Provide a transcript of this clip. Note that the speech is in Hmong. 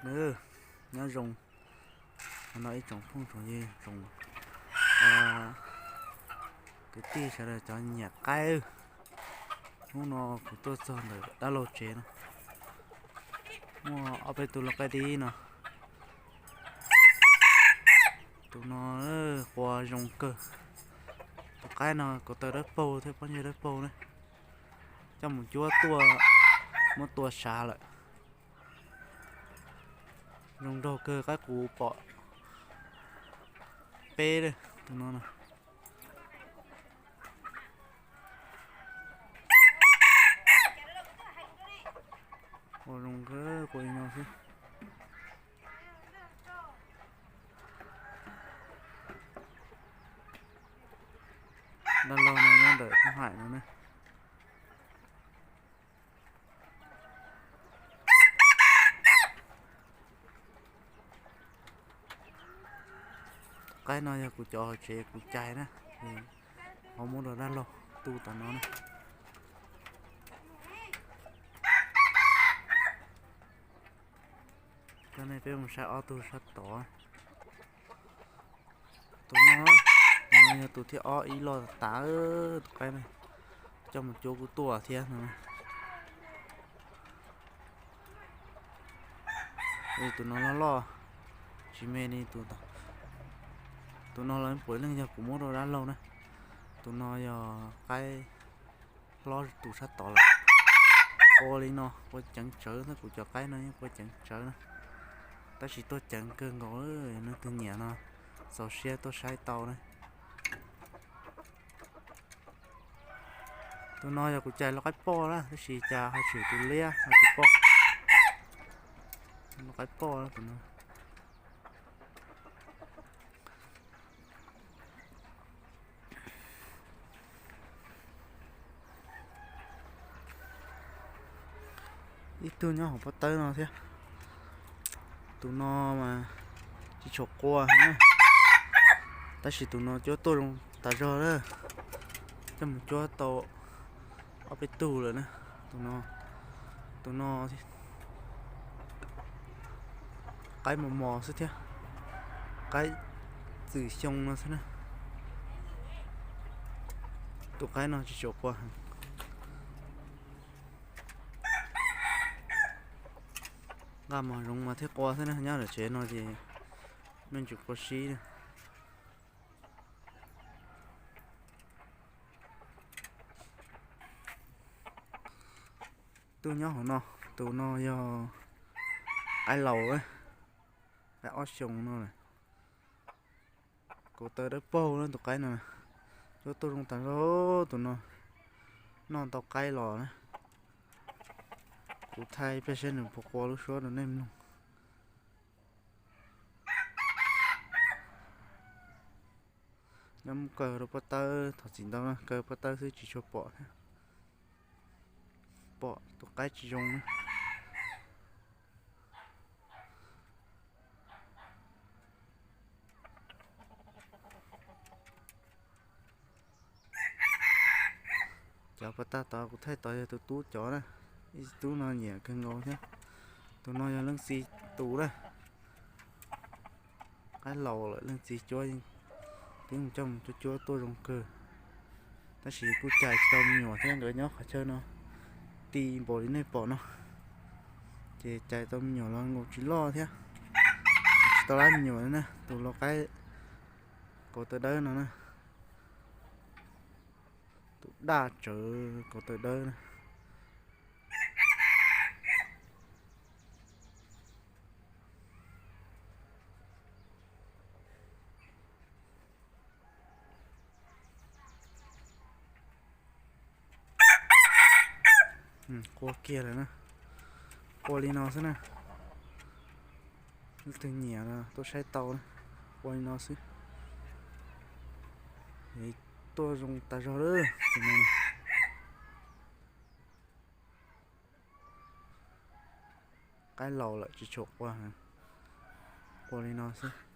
Nyob zoo, no ib tsoom phooj tsoom ywg, tsoom kwv tij sawv daws cov nyiam qaib. Hnub no kuv tuaj txog ntawm dab laug tsev no, muaj ob peb tug lau qaib dib no. Tus no qua zoo kawg. Tus qaib no kaus taw dawb paug thiab pob ntseg dawb paug na. Coj mus cuab tuaj, muab tua sav lawm. Zoo nraug kawg, qaib qus pom peb tus no. Ua zoo kawg, qua li no xwb. Dab laug no nyob ntawm thoob haim no ne. Qaib no yog kuv cov hauv tsev kuv cais na, ho muab rau dab laug tu tom no na. Coj nej peb mus saib ob tug sab tod. Tus no, tus no yog tus thib ob ib loj tas tas, tus qaib no coj mus cuab kuj tuaj thiab no. Tus no loj loj, tsis me li tus, tus no los puav leej yog kuv muab rau dab laug na. Tus no yog qaib hlob tus sab tod lawm. Qua li no, qua ceev tsawv, kuv cov qaib no yeej qua ceev tsawv na. Tab sis tuaj ceev kawg nkaus, leej twg nyiam no txaus siab tuaj saib tau na. Tus no yog kuv cais lau qaib poj na, tab sis cas ho tshwm tus liab ho tsis poj. Lau qaib poj tus no. Ib tug nyob hauv pob tawb no thiab. Tus no mas tsis tshua qua na, tab sis tus no cuab tuaj zoo tas zog lawm. Coj mus cuab tau ob peb tug lawm na. Tus no, tus no qaib mos mos xwb thiab, qaib txwm xyoo no xwb na. Tus qaib no tsis tshua qua heev. Nqaj mos zoov mas thiaj qua xwb na, nyob lawm tsev no ces me ntsis qua sib na. Tus nyob hauv no, tus no yog qaib laus, qaib ob xyoos no lawm. Kaus taw dawb paug na tus qaib no, cuab tuaj zoo tas zog tus no, noj ntau qaib los na. Kuv thaij peb saib nws puas qua lub suab rau nej mloog. Nyob mus kaw rau pob tawb, thov txim ntau na, kaw pob tawb xwb tsis tshua pom thiab. Pom tus qaib tsis zoo na. Cov pob tawb tod kuv thaij tod yog tus tub cov na, ib tug tub no nyiam kawg nkaus thiab. Tus no yog leej txiv tus na, qaib laus lawm leej txiv cuab, twb mus coj mus cuab cuab tuaj zoo kawg. Tab sis kuj cais tsis tau me nyuam thiab, nkawd nyob qhov chaw no ti npaum li nej pom no, ces cais tau me nyuam los nkaus tsis loj thiab, tsis tau lab me nyuam na. Tus lau qaib kaus taw dawb no na, tus daj tsawv kaus taw dawb na. Qua kiag lawm na. Qua li no xwb na. Leej twg nyiam tuaj saib tau na. Qua li no xwb. Tuaj zoo tas zog lawm tus no. Qaib laus lawm tsis tshua qua, qua li no xwb.